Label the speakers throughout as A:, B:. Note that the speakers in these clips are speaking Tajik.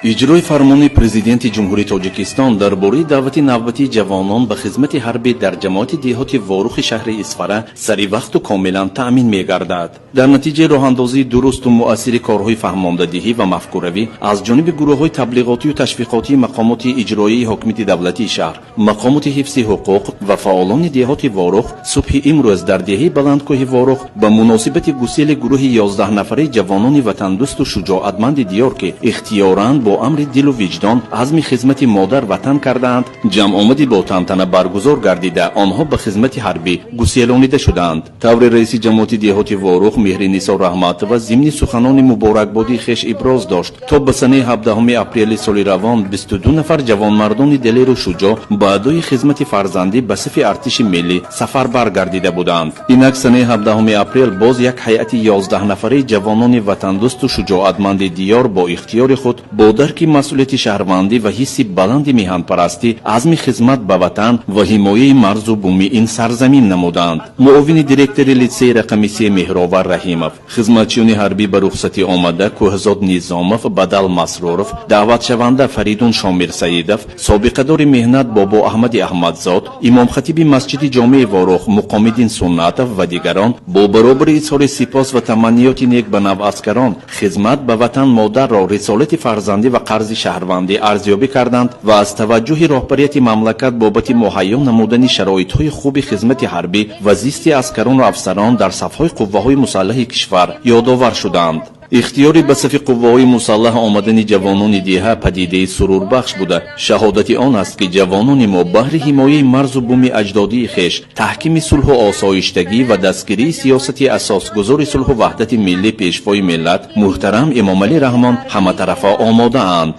A: Иҷрои фармони Президенти Ҷумҳурии Тоҷикистон дар бораи даъвати навбатии ҷавонон ба хизмати ҳарбӣ дар ҷамоати деҳоти Ворухи шаҳри Исфара саривақту комилан таъмин мегардад. Дар натиҷаи роҳандозии дурусту муассири корҳои фаҳмондадиҳӣ ва мафкуравӣ аз ҷониби гурӯҳҳои таблиғотию ташвиқотии мақомоти иҷроияи ҳокимияти давлатии шаҳр, мақомоти ҳифзи ҳуқуқ ва фаъолони деҳоти Ворух, субҳи имрӯз дар деҳаи баландкӯҳи Ворух ба муносибати гусели гурӯҳи 11-нафараи ҷавонони ватандӯсту шуҷоатманди диёр, ки ихтиёран бо амри дилу виҷдон азми хизмати модар ватан кардаанд, ҷамъомади бо тантана баргузор гардида, онҳо ба хизмати ҳарбӣ гуселонида шудаанд. Таври раиси ҷамоати деҳоти Ворух Меҳринисо Раҳматова зимни суханони муборакбодии хеш иброз дошт: то ба санаи 17 апрели соли равон 22 нафар ҷавонмардони далеру шуҷоъ ба адои хизмати фарзандӣ ба сафи артиши миллӣ сафарбар гардида буданд. Инак, санаи 17 апрел боз як ҳайати 11-нафараи ҷавонони ватандӯсту шуҷоатманди диёр бо ихтиёри худ, бо дарки масъулияти шаҳрвандӣ ва ҳисси баланди меҳанпарастӣ азми хизмат ба ватан ва ҳимояи марзу буми ин сарзамин намуданд. Муовини директори литсеи рақами 3 Меҳровар Раҳимов, хизматчиёни ҳарбӣ ба рухсатӣ омада Кӯҳзод Низомов, Бадал Масруров, даъватшаванда Фаридун Шомирсаидов, собиқадори меҳнат Бобо Аҳмади Аҳмадзод, имомхатиби масҷиди ҷомеи Ворух Муқомиддин Суннатов ва дигарон бо баробари изҳори сипос ва таманниёти нек ба наваскарон хизмат ба ватан модарро рисолати фарзандӣ ва қарзи шаҳрвандӣ арзёбӣ карданд ва аз таваҷҷӯҳи роҳбарияти мамлакат бобати муҳайё намудани шароитҳои хуби хизмати ҳарбӣ ва зисти аскарону афсарон дар сафҳои қувваҳои мусаллаҳи кишвар ёдовар шуданд. Ихтиёри ба сафи қувваҳои мусаллаҳ омадани ҷавонони деҳа падидаи сурурбахш буда, шаҳодати он аст, ки ҷавонони мо баҳри ҳимояи марзу буми аҷдодии хеш, таҳкими сулҳу осоиштагӣ ва дастгирии сиёсати асосгузори сулҳу ваҳдати миллӣ, Пешвои миллат муҳтарам Эмомалӣ Раҳмон ҳаматарафа омодаанд.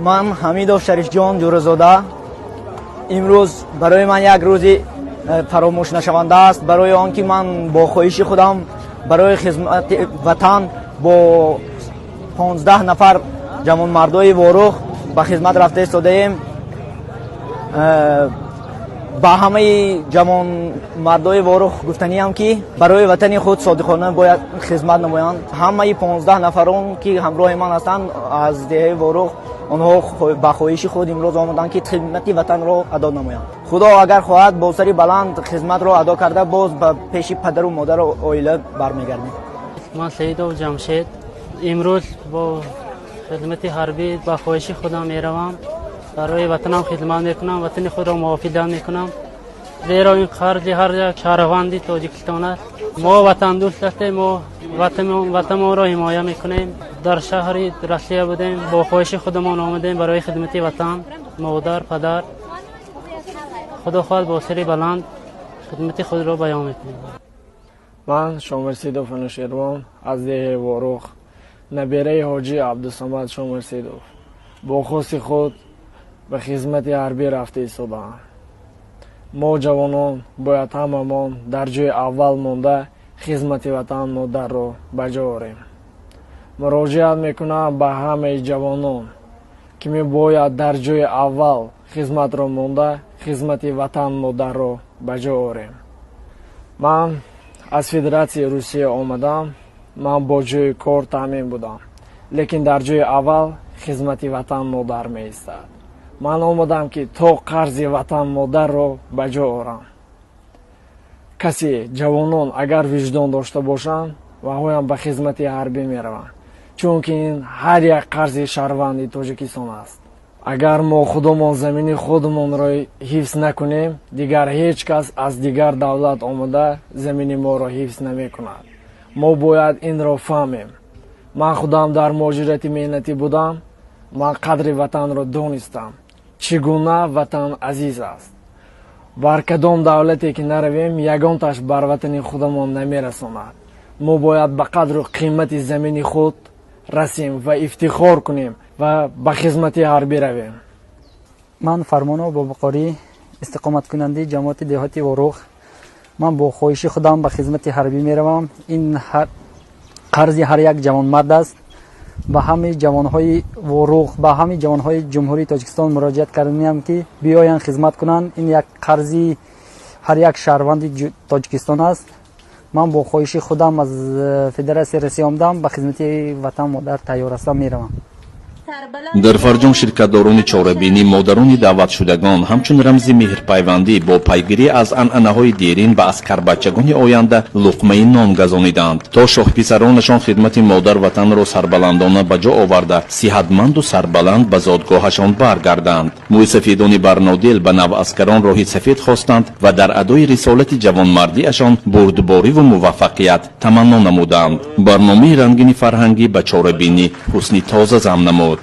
B: Ман Ҳамидов Шарифҷон Ҷӯразода. Имрӯз барои ман як рӯзи фаромӯшнашаванда аст, барои он ки ман бо хоҳиши худам барои хизмати ватан бо 15 нафар ҷавонмардои Ворух ба хизмат рафта истодаем. Ба ҳамаи ҷавонмардои Ворух гуфтаниам, ки барои ватани худ содиқона бояд хизмат намоянд. Ҳамаи 15 нафарон, ки ҳамроҳи ман ҳастанд аз деҳаи Ворух, онҳо ба хоҳиши худ имрӯз омаданд, ки хидмати ватанро адо намоянд. Худо агар хоҳад, бо сари баланд хизматро адо карда, боз ба пеши падару модару оила бармегардем.
C: Ман Саидов Ҷамшед. Имрӯз бо хидмати ҳарбӣ ба хоҳиши худам меравам, барои ватанам хидмат мекунам, ватани худро муҳофизат мекунам, зеро ин қарзи ҳар як шаҳрванди Тоҷикистон аст. Мо ватандӯст ҳастем, мо ватанмонро ҳимоя мекунем. Дар шаҳри Россия будем, бо хоҳиши худамон омадем барои хидмати ватан, модар, падар. Худо хоҳад, бо сари баланд хидмати худро баён мекунем.
D: Ман Шомирсидов Анушервон аз деҳаи Ворух, набераи ҳоҷӣ Абдусамад Шомирсидов, бо хости худ ба хизмати ҳарбӣ рафта истодаам. Мо ҷавонон бояд ҳамамон дар ҷои аввал монда хизмати ватан модарро ба ҷо орем. Муроҷиат мекунам ба ҳамаи ҷавонон, ки мебояд дар ҷои аввал хизматро монда хизмати ватан модарро ба ҷо орем. Ман аз Федератсияи Русия омадам. Ман бо ҷои кор таъмин будам, лекин дар ҷои аввал хизмати ватан модар меистад. Ман омадам, ки то қарзи ватан модарро ба ҷо орам. Касе ҷавонон агар виҷдон дошта бошанд, ваҳоям ба хизмати ҳарбӣ мераванд, чунки ин ҳар як қарзи шаҳрванди Тоҷикистон аст. Агар мо худумон замини худумонро ҳифз накунем, дигар ҳеҷ кас аз дигар давлат омада замини моро ҳифз намекунад. Мо бояд инро фаҳмем. Ман худам дар муҳоҷирати меҳнатӣ будам. Ман қадри ватанро донистам, чӣ гуна ватан азиз аст. Бар кадом давлате ки наравем, ягонташ бар ватани худамон намерасонад. Мо бояд ба қадру қимати замини худ расем ва ифтихор кунем ва ба хизмати ҳарбӣ равем.
E: Ман Фармонов Бобоқорӣ, истиқоматкунандаи ҷамоати деҳоти Ворух. Ман бо хоҳиши худам ба хизмати ҳарбӣ меравам. Ин қарзи ҳар як ҷавонмард аст. Ба ҳамаи ҷавонҳои Ворух, ба ҳамаи ҷавонҳои Ҷумҳурии Тоҷикистон муроҷиат карданиам, ки биёянд, хизмат кунанд. Ин як қарзи ҳар як шаҳрванди Тоҷикистон аст. Ман бо хоҳиши худам аз Федератсияи Россия омадам, ба хизмати ватан модар тайёр ҳастам, меравам.
A: Дар фарҷом ширкатдорони чорабинӣ, модарони даъватшудагон ҳамчун рамзи меҳрпайвандӣ бо пайгирӣ аз анъанаҳои дерин ба аскарбачагони оянда луқмаи нон газониданд, то шоҳписаронашон хидмати модар ватанро сарбаландона ба ҷо оварда, сиҳатманду сарбаланд ба зодгоҳашон баргарданд. Мӯйсафедони барнодил ба наваскарон роҳи сафед хостанд ва дар адои рисолати ҷавонмардиашон бурдбориву муваффақият таманно намуданд. Барномаи рангини фарҳангӣ ба чорабинӣ ҳусни тоза зам намуд.